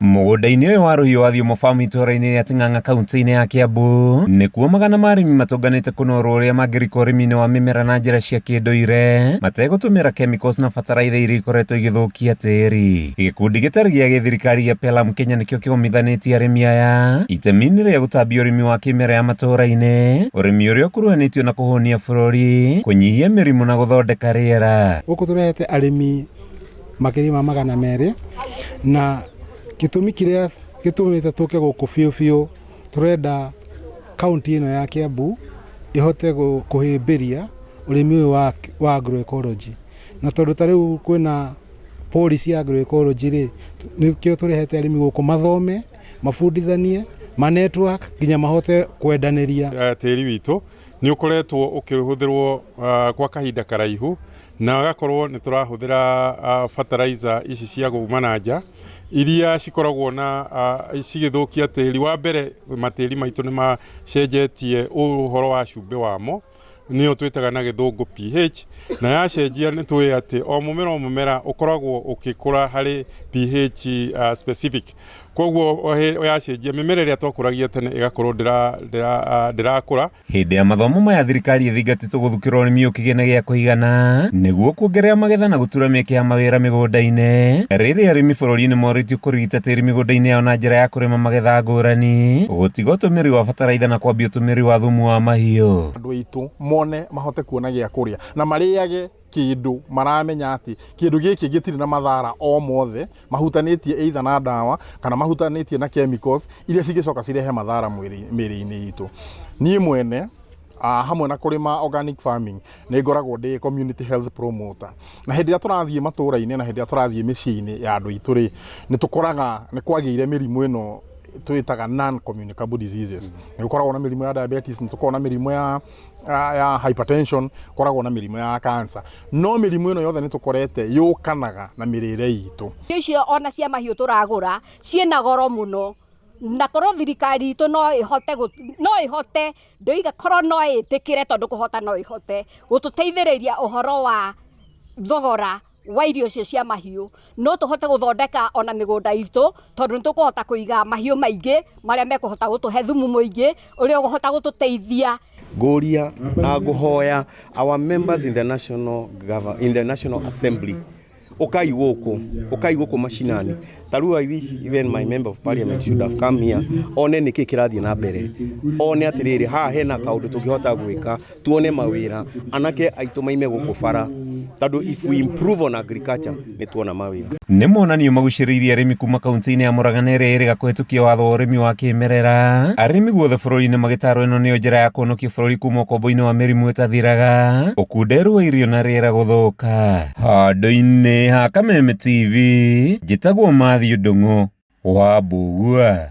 Mũgũnda-inĩ ũyũ wa rũhiũ wa Thiũmo Farm itũũra-inĩ rĩa Ting'ang'a kaunti-inĩ ya Kiambu nĩkuo magana ma arĩmi matũnganĩte kũnorwo ũrĩa mangĩrika ũrĩmi-inĩ wa mĩmera na njĩra cia kĩndũire mategũtũmĩra chemicals na bataraitha iria ikoretwo igĩthũkia tĩri. Gĩkundi gĩtarĩ gĩa gĩthirikari gĩa Pelam Kenya nĩkĩo kĩgomithanĩtie arĩmi aya itemi-inĩ rĩa gũtambia ũrĩmi wa kĩmera ya matũũra-inĩ, ũrĩmi ũrĩa ũkuruhanĩtio na kũhũnia bũrũri, kũnyihia mĩrimũ na gũthondeka rĩera. Gũkũ tũrehete arĩmi makĩria ma 200, na gĩtũmi kĩrĩa gĩtũmĩte tũke gũkũ biũ biũ, tũrenda kaũntĩ ĩno ya Kiambu ĩhote kũhĩmbĩria ũrĩmi ũyũ wa agroecology. Na tondũ ta rĩu kwĩna policy ya agroecology rĩ, nĩkĩo tũrehete arĩmi gũkũ mathome, mabundithanie, ma network nginya mahote kwendanĩria. Tĩri witũ nĩ ũkoretwo ũkĩhũthĩrwo kwa kahinda karaihu na agakorwo nĩ tũrahũthĩra fertilizer ici cia kuma na nja iria cikoragwo na cigĩthũkia tĩri. Wa mbere, matĩri maitũ nĩ macenjetie ũhoro wa cumbĩ wamo, nĩyo twĩtaga na Gĩthũngũ pH, na yacenjia nĩ tũĩ atĩ o mũmera o mũmera ũkoragwo ũgĩkũra harĩ pH specific. Koguo yacenjia, mĩmera ĩrĩa twakũragia tene ĩgakorwo ndĩrakũra. Hĩndĩ ya mathomo maya, thirikari ĩthingatĩtwo gũthukĩra ũrĩmi ũkĩgĩe gĩa kũigana nĩguo kuongerera magetha na gũtura mĩeke ya mawĩra mĩgũnda-inĩ. Rĩrĩa arĩmi bũrũri-inĩ morĩtio kũrigita tĩri mĩgũnda-inĩ yao na njĩra ya kũrĩma magetha ngũrani, gũtiga ũtũmĩri wa bataraitha na kwambia ũtũmĩri wa thumu wa mahiũ. Andũ aitũ mone mahote kuona gĩa kũrĩa na marĩage kĩndũ maramenya atĩ kĩndũ gĩkĩ gĩtirĩ na mathara o mothe mahutanĩtie either na ndawa kana mahutanĩtie na chemicals iria cingĩcoka cirehe mathara mĩrĩ-inĩ itũ. Niĩ mwene, hamwe na kũrĩma organic farming, nĩ ngoragwo ndĩ community health promoter, na hĩndĩ ĩrĩa tũrathiĩ matũra-inĩ na hĩndĩ ĩrĩa tũrathiĩ mĩciĩ-inĩ ya andũ aitũ rĩ, nĩ tũkoraga nĩ kwagĩire mĩrimũ ĩno twĩtaga non communicable diseases. Nĩ gũkoragwo na mĩrimũ ya diabetes, nĩ tũkoragwo na mĩrimũ ya hypertension, koragwo na mĩrimũ ya cancer, no mĩrimũ ĩno yothe nĩ tũkorete yũkanaga na mĩrĩre itũ. Irio icio ona cia mahiũ tũragũra ciĩna goro mũno, na korwo thirikari itũ no ĩhote, no ĩhote, ndoiga korwo no ĩtĩkĩre, tondũ kũhota no ĩhote gũtũteithĩrĩria ũhoro wa thogora wa irio icio cia mahiũ, no tũhote gũthondeka ona mĩgũnda itũ, tondũ nĩ tũkũhota kũiga mahiũ maingĩ marĩa mekũhota gũtũhe thumu mũingĩ ũrĩa ũkũhota gũtũteithia. Ngũria na ngũhoya our members in the National Assembly, ukai gũkũ, ukai gũkũ mashinani. Ta rĩu I wish even my member of parliament should have come here, one nĩkĩ kĩrathiĩ na mbere, one atĩrĩrĩ, haha hena kaũndũ tũngĩhota gwĩka, tuone mawĩra, anake aitũ maime gũkũ bara, tondũ if we improve on agriculture, nĩ tuona mawĩra. Nĩ monanio magucĩrĩirie arĩmi kuma kaunti-inĩ ya Murang'a na ĩrĩa ĩrĩga kũhĩtũkia watho wa ũrĩmi wa kĩmerera. Arĩmi guothe bũrũri-inĩ magĩtarwo ĩno nĩyo njĩra ya kũhonokia bũrũri kuma ũkombo-inĩ wa mĩrimũ ĩtathiraga, ũkunderu wa irio na rĩera gũthũka. Handũ-inĩ ha Kameme TV, njĩtagwo Matthew Ndung'u wa Mbugua.